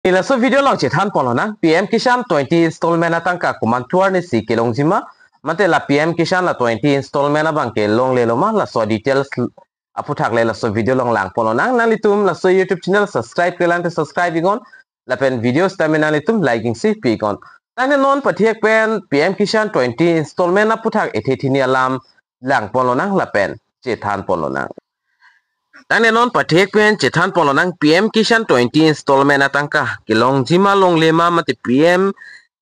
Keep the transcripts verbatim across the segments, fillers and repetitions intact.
Laso video along chethan ponlonang, P M Kisan twenty installment atangka komantu arnisi kelongji ma, mate la P M Kisan la twenty installment abangke longlelo ma, laso details aphuthak le laso video along lang ponlonang. Nanglitum laso YouTube channel subscribe-kle lang te subscribe iknon, lapen video sitame nanglitum like-ing si pi iknon. Tangte non pathek pen P M Kisan twenty installment aphuthak ethe thini alam lang ponlonang lapen chethan ponlonang. Tangte non pathek pen chethan ponlonang, P M Kisan twenty installment atangka kelongji ma longle ma, mate P M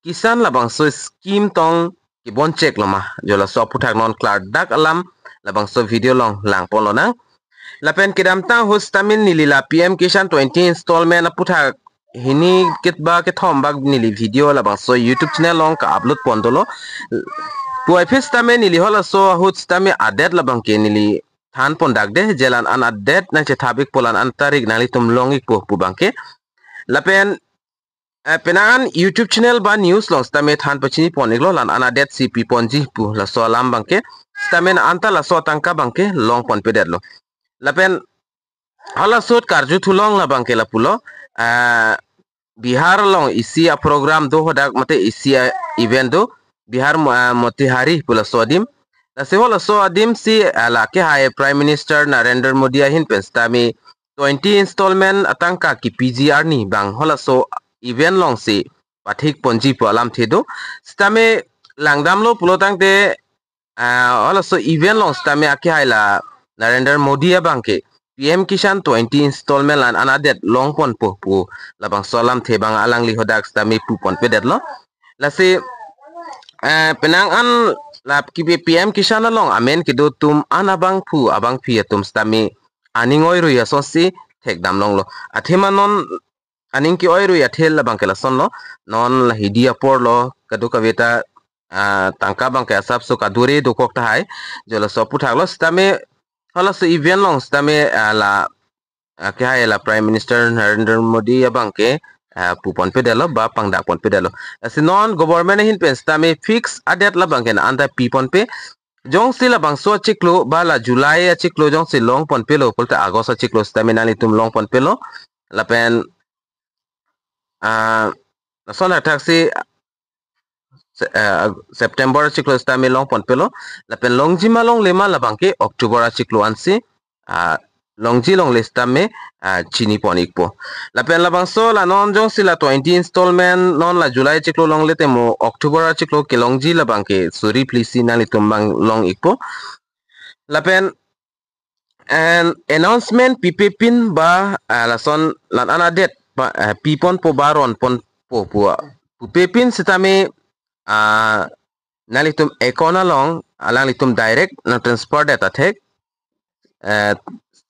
Kisan labangso scheme tong kebon chek lo ma, jo laso aphuthak non klardak alam labangso video along lang ponlonang. Lapen kedamtang ahut sitame neli la P M Kisan twenty installment aphuthak hini kit ba kethom bak neli video labangso YouTube channel along ka-upload pon dolo. Puvoiphit sitame neli halaso ahut sitame a-date labangke neli than pondakde, je la-an a-date nangchethap ikpo, la-an tarik nanglitum long ikpo pu abangke. Lapen eh, penang an YouTube channel ba news along sitame than pachini pon iklo, la-an a-date si pi ponji pu laso alam abangke. Sitame la-anta laso atangka abangke long ponpedet lo. Lapen halaso ahut karju thulong labangke lapulo, eh, Bihar along isi a-program do hadak, mate isi a-event do, Bihar Mo-, eh, Motihari pu laso adim. Lasi halaso adim si, eh, la akehai Prime Minister Narendra Modi ahin pen sitame twenty installment atangka kepiji arni abang halaso event along si pathik ponji pu alamthe do. Sitame langdamlo pulo tangte, ah, halaso event along sitame akehai la Narendra Modi abangke P M Kisan twenty installment la-an a-date long ponpo pu labangso alamthe abang alangli hadak sitame pu ponpedetlo. Lasi, eh, penang an la kipi P M Kisan along amen kedo atum an abangphu abangphi atum sitame aning oirui asonsi thekdam longlo. Athema non aning ke-oirui athe labangke lasonlo. Non la hidi apor lo, kadokave ta, ah, tangka abangke asapso kadure dokok tahai, jo laso aphuthak lo. Sitame halaso event along sitame, ah, la, ah, akehai la Prime Minister Narendra Modi abangke, ah, pu ponpedetlo ba pangdak ponpedetlo. Lasi non government ahin pen sitame fix a-date labangke la-anta pi ponpe. Jongsi labangso achiklo ba la July achiklo jongsi long ponpelo pulote August achiklo sitame nanglitum long ponpelo. Lapen, ah, lason athak si, se-, ah, September achiklo sitame long ponpelo. Lapen longji ma longle ma labangke October achiklo ansi, ah, longji longle sitame, ah, chini pon ikpo. Lapen labangso la non jongsi la twenty installment non la July achiklo longle te mo October achiklo kelongji labangke suri plisi nanglitum abang long ikpo. Lapen an announcement pipe pin ba, ah, lason la-an a-date ba, ah, pi ponpo ba ron ponpo pu, ah, pupe pin sitame, ah, nanglitum account along alanglitum direct nang transfer det athek. Eh,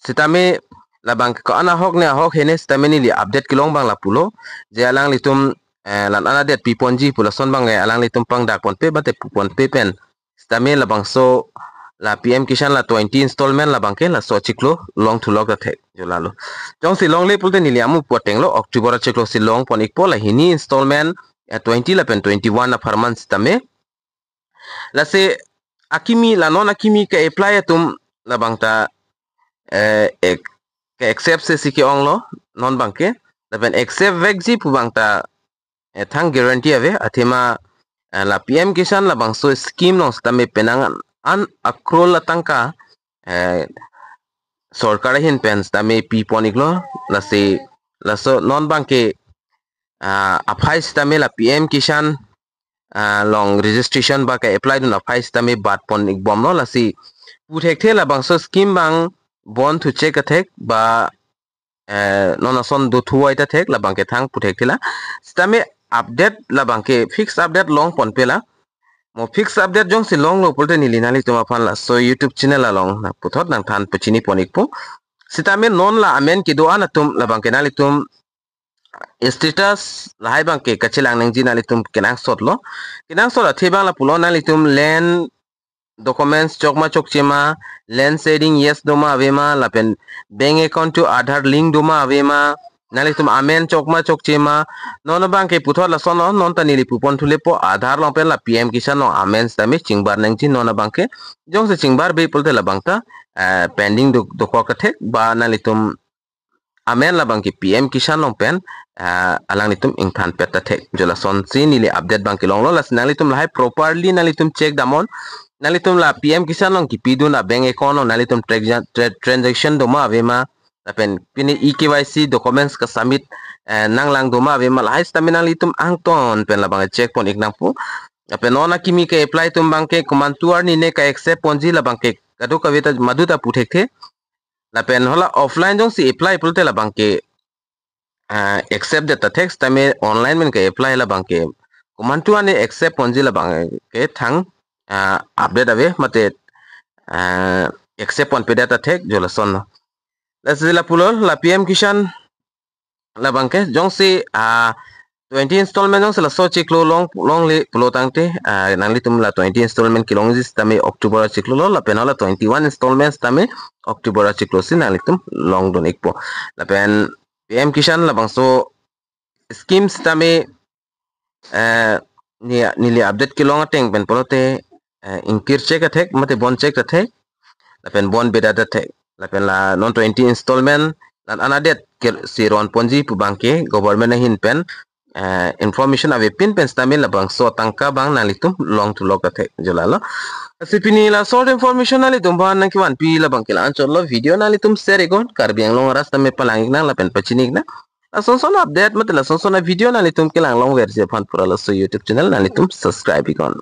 sitame labang ko-an ahok ne ahok hene sitame neli update kelong abang lapulo. Je alanglitum, eh, la-an a-date pi ponji pu lason abang, eh, alanglitum pangdak ponpe mate pu ponpe pen sitame labangso la P M Kisan la twenty installment labangke laso achiklo long thulok athek, jo lalo. Jongsi longle pulote neli amu pu atenglo, October achiklo si long pon ikpo la hini installment, eh, twenty lapen twenty-one apharman sitame. Lasi akimi la non akimi ke-apply atum labang ta, eh, ek-, ke-accept se si ke-onglo non abangke. Lapen accept vekji pu abang ta, eh, thang guarantee ave, athema, eh, la P M Kisan labangso scheme along sitame penang an, an a-crore atangka, eh, sorkar ahin pen sitame pi pon iklo. Lasi laso non abangke, ah, aphai sitame la P M Kisan, ah, along registration ba ke-apply dun aphai sitame bat pon ikbomlo. Lasi pu thekthe labangso scheme abang bon thu chek athek ba, eh, non ason do thu ai ta thek labangke thang pu thekthe la. Sitame update labangke fix update long ponpe la. Mo fix update jongsi longlo pulote neli nanglitum aphan laso YouTube channel along nang puthot nang than pachini pon ikpo. Sitame non la amen kedo-an atum labangke nanglitum status lahai abangke kachelang nangji nanglitum kenangsotlo. Kenangsot athe abang lapulo, nanglitum land documents chokma chokche ma, land sharing yes do ma ave ma, lapen bank account to Aadhaar link do ma ave ma, nanglitum amen chokma chokche ma. Non abangke puthot lasonlo, non ta neli pu pon thulepo, Aadhaar along pen la P M Kisan along amen sitame chingbar nangji non abangke. Jongsi chingbarbe pulote labang ta, eh, pending do, dokok athek ba nanglitum amen labangke P M Kisan along pen, ah, alanglitum ingthan pet ta thek. Jo lasonsi neli update abang kelonglo, lasi nanglitum lahai properly nanglitum check damnon. Nanglitum la P M Kisan along kipidun a bank account along nanglitum tra-, tra-, transaction doma ave ma, lapen pini E K Y C documents ka submit, eh, nanglang doma ave ma, lahai sitame nanglitum angton pen labang check pon ik nangpo. Lapen non akimi ke apply atum abangke komantu arni ne ka accept ponji labangke kadokave ta madu ta pu thekthe. Lapen hala offline jongsi apply pulote labangke, ah, accept det ta thek sitame online pen ke apply labangke komantu arni accept ponji labangke thang, ah, update ave mate, ah, accept ponpe det ta thek, jo lasonlo. Lasi lapulo la P M Kisan labangke jongsi, ah, twenty installment jongsi laso chiklo long, longle pulo tangte, ah, nanglitum la twenty installment kelongji sitame October achiklo lo, lapen hala twenty-one installment sitame October achiklo si nanglitum longdun ikpo. Lapen P M Kisan labangso scheme sitame, eh, ni, neli update kelong ateng pen pulote, eh, ingkir chek ta thek mate bon chek ta thek, lapen bon beda ta thek. Lapen la non twenty installment, la anadet ke si ron ponji pu abangke government ahin pen, eh, information avepin pen sitame labangso atangka abang nanglitum longthu lok ta thek, jo lalo. Lasi pini la short information nanglitum aphan nangkevanpi labangke la-anchotlo. Video nanglitum share iknon, Karbi Anglong arat sitame palang ik nang lapen pachini ik nang. Lason son update mate lason son a video nanglitum kelang longverji aphan pura laso YouTube channel nanglitum subscribe iknon.